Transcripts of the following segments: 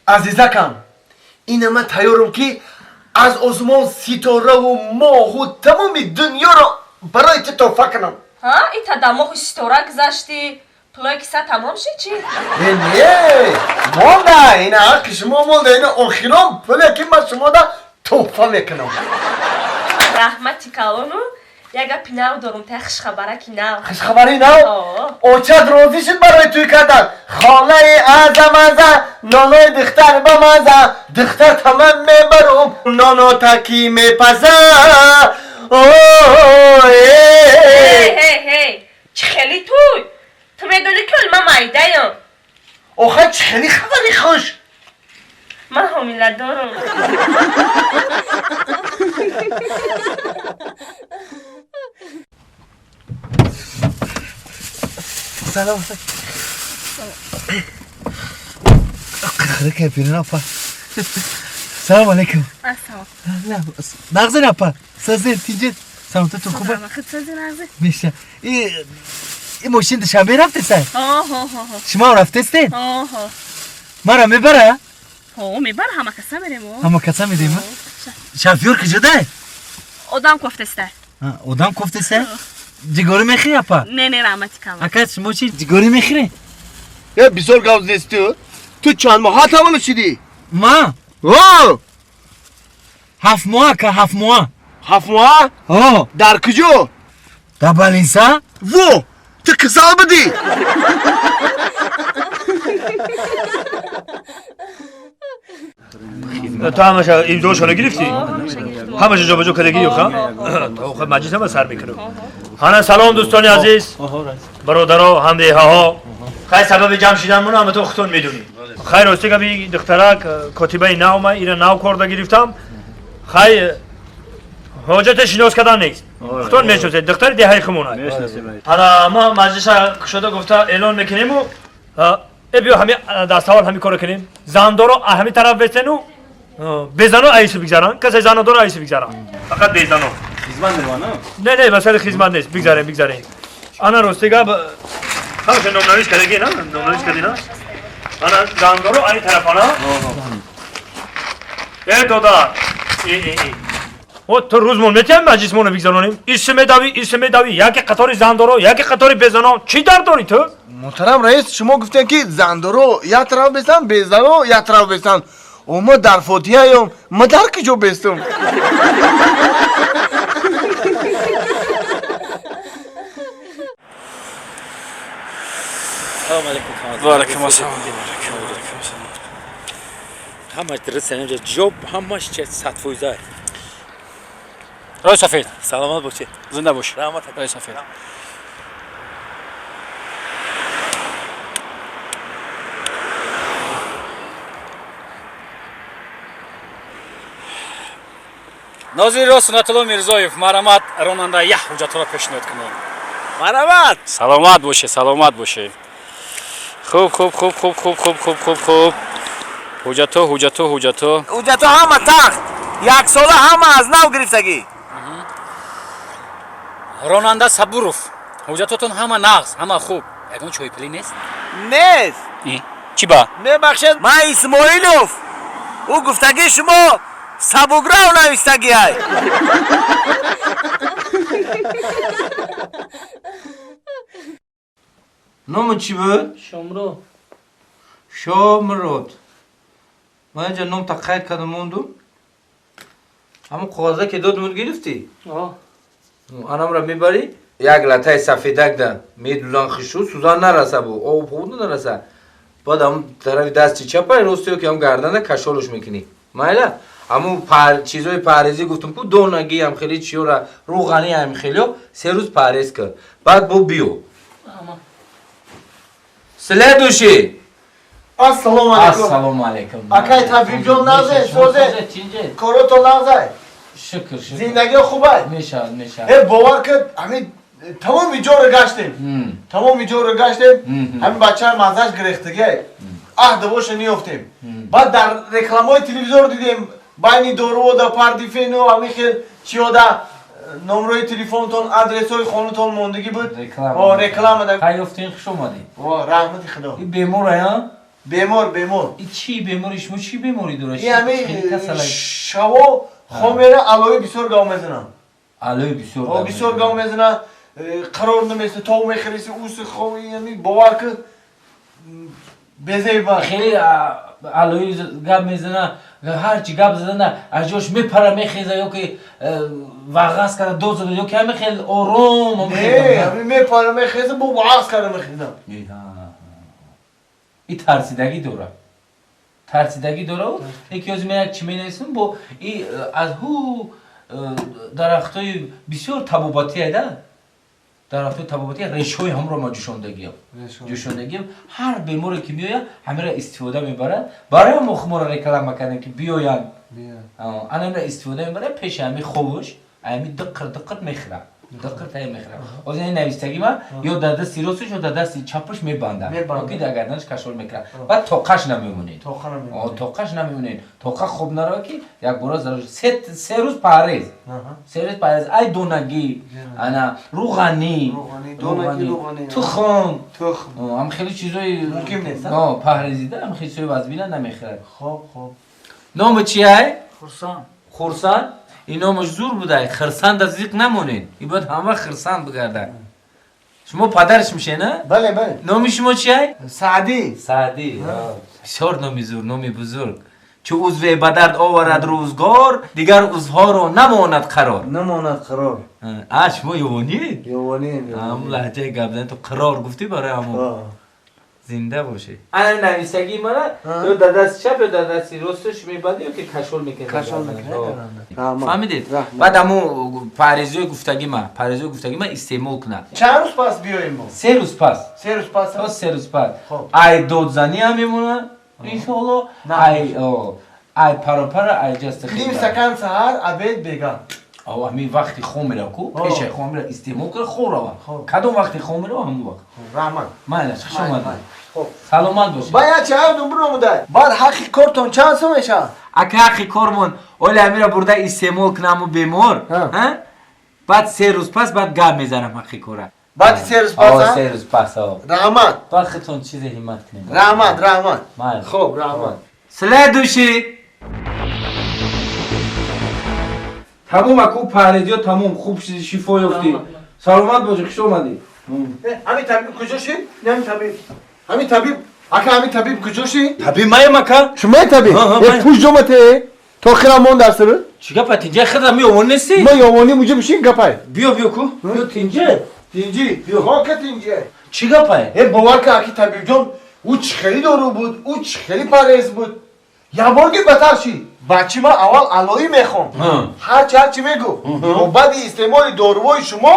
Азизакам, ина ман тайёрам, ки аз осмон ситораву моҳу тамоми дунёро барои ту тӯҳфа кунам. Ҳа, ита да моҳу ситора гузашти. Пулои киса тамом шид чӣ? Э, не, монда, ина ҳаққи шумо монда, ина охирон пуле, ки ман шумода тӯҳфа мекунам. Раҳмати калону як гапи нав дорум, та хушхабараки нав. Хушхабари нав? О. Очат розӣ шуд барои тӯй кардан? Холаи азамаза, нонои духтар ба маза, духтар тамам мебарум, ноно таки мепаза. Ҳей, ҳей, ҳей, чӣ хели туй? Ту медонӣ, ки ҳоли ман майдаям. Охир, чӣ хели хабари хуш? Ман ҳомиладорам. Салом. Апа, салом алейкум. Ассалом. Нағзин, апа, сазин, тинҷин, саломататон хуб? Меша и мошин Душанбе рафтеса? Шумо рафтестен? Мара мебара? Мебара, ҳама каса мерем. Ҳама каса мерем. Шофёр куҷодай? Одам кофтеста. Одам кофтеста. Ҷигарӣ мехӯри, апа? Не, не, раҳмати калон. Ака, шумо чи, ҷигарӣ мехӯред? Е, бисёр гап нести. Ту чанд моҳа таваллуд шудӣ? Ма? О. 7 моҳ, ака, 7 моҳ. 7 моҳа? О. Дар куҷо? Дар больница. Во, ту кисал будӣ? Ту ҳамаша имзошона гирифтӣ, ҳамаша ҷобаҷо кардагӣ? Ха, маҷлис ҳама сар мекунам. Ҳана, салом, дӯстони азиз, бародаро, ҳамдеҳаҳо. Хай, сабаби ҷамъ шиданмон ҳама то худтон медонӣ. Хай, рости габи, духтарак котибаи нав, ма ира нав корда гирифтам. Хай, ҳоҷате шинос кардан нест, худтон мешиносед, духтари деҳаи хумонад. Ҳана, ма маҷлиса кушода гуфта эълон мекунему. Э, биё, ҳами даставвал ҳами коро кунем: зандоро ҳами тараф бесену безано айсу бигзаранд. Касе занодоро айсу бигзаранд, фақат безано. Не, не, масъалаи хизмат нест. Бигзарем, бигзарем. Ана, рости гап, ҳамаша номнавис кардагӣ на? Номнавис кардӣ на? Ана, зандоро ай тарафана. Э, додар, о, ту рӯзмон метиҳам, маҷлисмонро бигзаронем, иси медавӣ, иси медавӣ, яке қатори зандоро, яке қатори безано. Чӣ дард дорӣ ту? Муҳтарам раис, шумо гуфтем, ки зандоро як тараф бестан, безано як тараф бестан. О, ма дар фотиҳаём, ма дар куҷо бестум? Ва алайкум ассалом. Ҳамаш дуруст, инҷа ҷоб ҳамаш 100%. Рой сафед. Саломат бошед. Зинда бош. Раҳмат. Рой сафед. Нозиро Сунатулло Мирзоев, марҳамат, ронанда, як ҳуҷҷатҳоро пешниҳод кунем. Марҳамат. Саломат бошед, саломат бошед. Хуб, хуб, хуб, хуб, хуб, хуб, хуб, хуб, хуб, ҳуҷҷатҳо, ҳуҷҷатҳо, ҳуҷҷатҳо. Ҳуҷҷатҳо ҳама тахт, яксола, ҳама аз нав гирифтагӣ. Ронанда Сабуров, ҳуҷҷатотон ҳама нағз, ҳама хуб, ягон чойпулӣ нест? Нест. Чӣ ба? Мебахшед, ман Исмоилов, ӯ гуфтагии шумо сабуграв навистагиай. Номи чӣ буд? Шомрод. Шомрод. Ман инҷа номта қайд кардам, мондум. Ҳамон коғаза ки додмуд, гирифтӣ? Анамра мебарӣ, як латаи сафедак да медузан, хишу сӯзан нараса, бу об хуб нараса. Баъд ҳамн тарафи дасти чапай, рости ки ҳам гардана кашолуш мекунӣ. Майла, ҳамун чизои парҳезӣ гуфтум ку, донагӣ ҳам хеле чиёра, рӯғанӣ ҳам хелиё, 3 рӯз парҳез кар, баъд бо биё. Следующий. Ассалому алайкум. Ассалому алайкум. Акай Табибҷон, нағзе, созе? Корото нағзай? Шукр, шукр. Зиндагиё хубай? Мешавад, мешавад. Э, бовар кад, ҳамин тамоми ҷоро гаштем, тамоми ҷоро гаштем, ҳамин бачаи маззаш гирехтагиай, аҳ, давоша ниёфтем. Баъд дар рекламаҳои телевизор дидем, байни доруода, пардифену ҳамин хел чиёда номрои телефонтон, адресҳои хонатон мондагӣ буд. Реклама. Қай ёфтин, хуш омадед. Раҳмати Худо. И беморая? Бемор, бемор. И чӣ бемори шумо, чӣ беморӣ дорад? И ҳами шаво хом мера, алои бисёр гав мезанам. Алои бисёр гав. Бисёр гав мезана, қарор наместа, тов мехӯриси, уси хом, яъне бовар ки безеба. Хеле алои гап мезана, ҳарчи гап задана аз ҷош мепара, мехеза ё ки вағаз карда дод зада, ё ки ҳами хел ором? Не, ҳами мепара, мехеза, бо вағаз карда мехеза. И тарсидагӣ дора. Тарсидагӣ дора. Яки ҳозир ман як чӣ менависам бо и аз ҳу дарахтҳои бисёр табобатӣ айда. Дарахтҳои табобатӣ решҳои ҳамро ма ҷӯшондагиам. Ҷӯшондагиам ҳар беморе ки меояд, ҳамира истифода мебарад. Барои мо хуморо реклама кардем ки биёянд. Ана ҳамира истифода мебарад, пеши ҳами ховуш, ҳами диққир диққир мехӯрад. Диққир тая мехӯрад. Ҳозир ин навистагӣ ма ё дар дасти росташ, ё дар дасти чапаш мебандад. Ки дар гарданаш кашол мекунад. Баъд тоқаш намемонед. Тоқаш намемонед. Тоқа хоб нарава ки якбора зарар. Се рӯз парҳез. Се рӯз парҳез. Ай донагӣ, ана руғанӣ, тухм, ҳам хеле чизои мумкин нест. Парҳезида ҳам хеле чизои вазбина намехӯрад. Хоб, хоб. Номи чи ай? Хурсанд. Хурсанд? Ин номаш зур будай. Хирсанда зиқ намонед. Ин бояд ҳама хирсанд бигардад. Шумо падараш мешед, на? Бале, бале. Номи шумо чи ай? Саъдӣ. Саъдӣ. Бисёр номи зур, номи бузург. Чу узве ба дард оварад рӯзгор, дигар узвҳоро намонад қарор. Намонад қарор. А, шумо ёвонӣ? Ёвонӣ. Ҳамун лаҳҷаи гап зани ту қарор гуфтӣ барои ҳамун. Зинда бошед. Ана нависагии мана ё дар дасти чап, ё дар дасти росташ мебандӣ, ё ки кашол мекунед. Кашол мекунед. Фаҳмидед? Баъд ҳамун парҳезҳои гуфтагӣ ма, парҳезҳои гуфтагӣ ма истеъмол кунад. Чанд рӯз пас биёем мо? Се рӯз пас. Се рӯз пас? То се рӯз пас. Ай додзанӣ ҳам мемонад, иншоалло. Ай ай паропара, ай ҷаста хел. Ним стакан саҳар, обед, бега. Ав ҳамин вақти хом мера ку, пешаи хом мера истеъмол кара, хоб рава. Кадом вақти хом мера, ҳамун вақт. Раҳмат. Майла, хуш омадед. Саломат бошед. Баъд як чай дум биромудай. Баъд ҳаққи кортон чанд сом мешавад? Ака, ҳаққи кормон оли ҳамира бурда истеъмол кунаму бемор, баъд се рӯз пас баъд гап мезанам ҳаққи кора. Баъди се рӯз пас? Се рӯз пас. Раҳмат. Баъд худтон чизе ҳиммат кунед. Раҳмат, раҳмат. Хоб, раҳмат. Следующий. Тамом аку парҳезиё тамом, хуб шифо ёфтӣ. Саломат бошӣ, хуш омадӣ. Ҳамин табиб куҷо шид? Ҳамин табиб. Ҳамин табиб, ака, ҳамин табиб куҷо шид? Табиб маем, ака. Шумои табиб? Э, пуш ҷомате? То хира мон дар сир? Чӣ гапа, тинҷа хира меёвон нестӣ? Ма ёвонӣ муҷа бишин гапай. Биё, биё ку. Биё тинҷа. Тинҷи. Биё. Ка тинҷи. Чӣ гапай? Э, бовар ка, аки табибҷон, ӯ чӣ хеле дору буд, ӯ чӣ хеле парҳез буд. Якборги батар шид. Бачи ман аввал алоӣ мехонд. Ҳарчи ҳарчи мегуфт. Бо баъди истеъмоли доруҳои шумо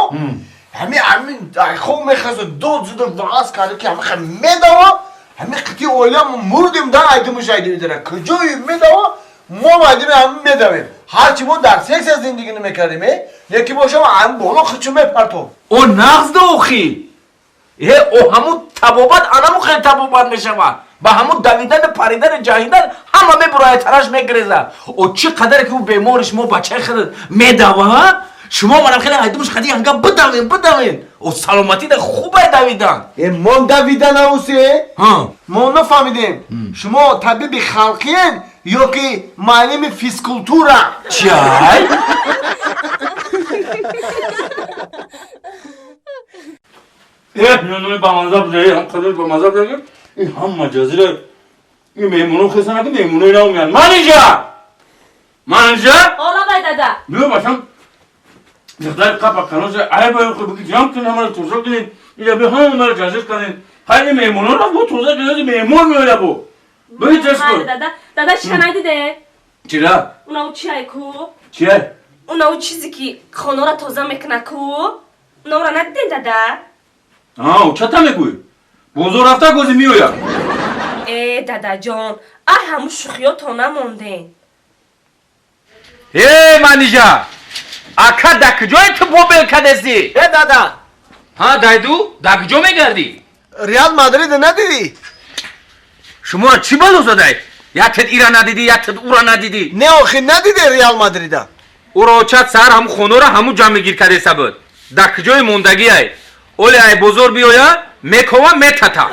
ҳамин ҳамин хоб мехеза, дод зуда ваъз карда ки ҳамин хел медава, ҳамин қити оила мурдим да айдимуш айдимидара. Куҷои медава, мо айдими ҳамин медавем. Ҳарчи мо дар сексия зиндагӣ намекардем, э? Яки бошам ҳамин боло хичу мепартов. О нағз дохи. Э, о ҳамун табобат анаму хел табобат мешавад. Ба ҳамун давидану паридану ҷаҳидан ҳама мебурояд, тараш мегирезад. О чӣ қадаре ки ӯ бемори шумо бачаи худат медава, шумо манам хеле айдумуш хади ҳанга бидавен, бидавен. О саломатида хубай давидан. Э, мо давида наусе? Мо нафаҳмидем. Шумо табиби халқиен ё ки муаллими физкултура? Чай? Э, нони бамаза буда, ҳам қадар бамаза буда. Ин ҳама ҷазира ин меҳмоно хестана ки меҳмонои наомиянд. Манижа! Манижа! Олабай, дада. Биё бачам. Духтари қапа каноша ай бай хуб ки ҷам кун ҳамаро тоза кунед. Ила би ҳамаро ҷазир кунед. Хайли меҳмоноро бо тоза кунед, меҳмон меояд бо. Биё тез кун. Дада, дада чӣ надиде? Чира? Уна чиай ку? Чиай? Уна чизе ки хонаро тоза мекуна ку? Унаро надиден, дада? А, чата мегӯӣ? Бозор рафта гози меояд. Э, дадаҷон, а ҳамун шӯхиёто намонден. Э, Манижа! Ака, дар куҷое ту бобел кадестӣ? Э, дада. Ҳа, дайду, дар куҷо мегардӣ? Реал Мадрид надидӣ? Шуморо чӣ бало задай? Як тед ира надидӣ, як тед ура надидӣ. Не, охи надидӣ Реал Мадрида. Уро очат саҳар ҳамун хонаро ҳамун ҷамъ кадеста буд. Дар куҷои мондагӣ ай? Оле ай бозор биёя, мекова, метата.